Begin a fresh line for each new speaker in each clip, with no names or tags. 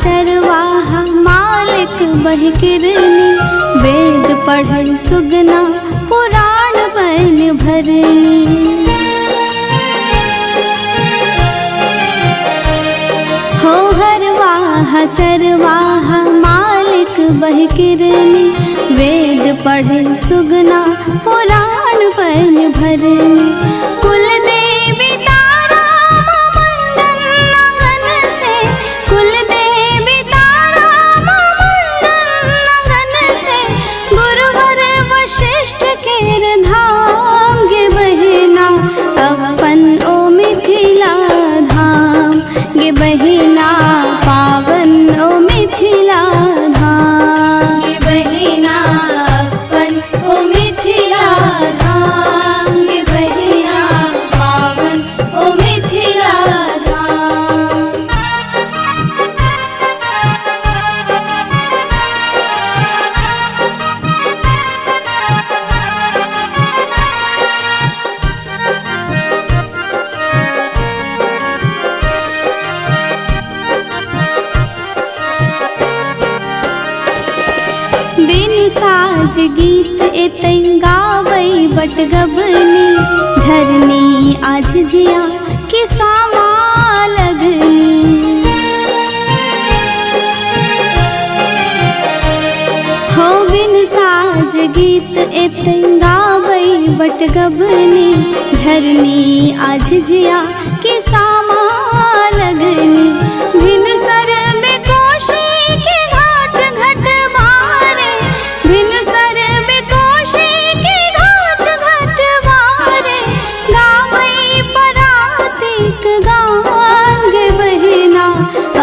चरवाहा मालिक बहकिरनी, वेद पढ़ै सुगना पुराण बन भरनी। हो हरवाहा चरवाहा मालिक बहकिरनी, वेद पढ़ै सुगना पुराण बन भरनी। कुल देवी तारा मंडन आंगन से, कुल देवी तारा मंडन आंगन से, गुरुवर वशिष्ठ केर धाम गे बहिना अपन ओ मिथिला धाम गे बहिना पावन ओ मिथिला धाम गे बहिना अपन ओ मिथिला धाम गे बहिना पावन ओ मिथिला धाम। बिनु साज गीत एतै गाबै बटगबनी, झरनी आ झिझिया के सामा लगनी। हो बिनु साज गीत एतै गाबै बटगबनी, झरनी आ झिझिया के सामा लगनी। भिनसर में कोशी के घाट घट बारे, भिनसर में कोशी के घाट घट बारे, गाबै परातिक गान गे बहिना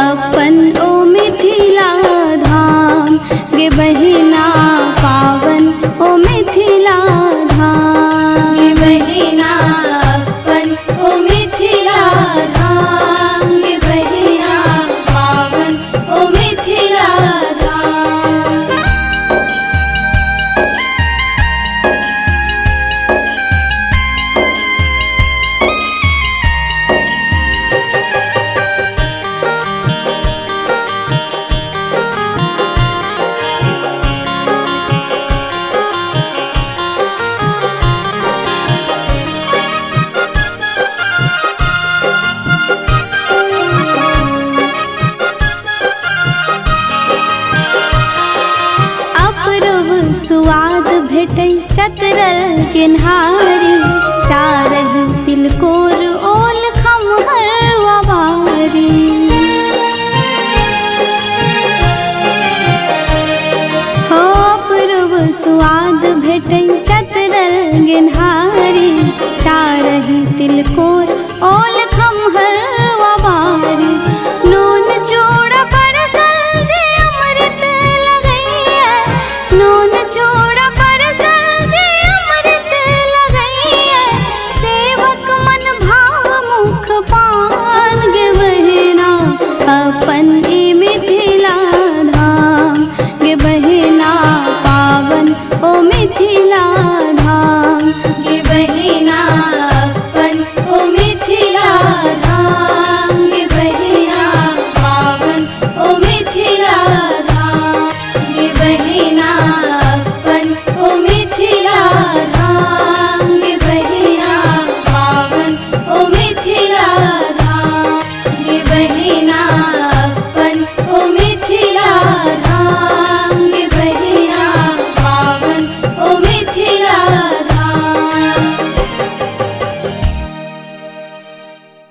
अपन ओ मिथिला धाम गे बहिना पावन ओ मिथिला धाम गे बहिना अपन ओ मिथिला धाम गे बहिना पावन ओ मिथिला धाम। अपरूब सुआद भेटै चतरल गेन्हारी,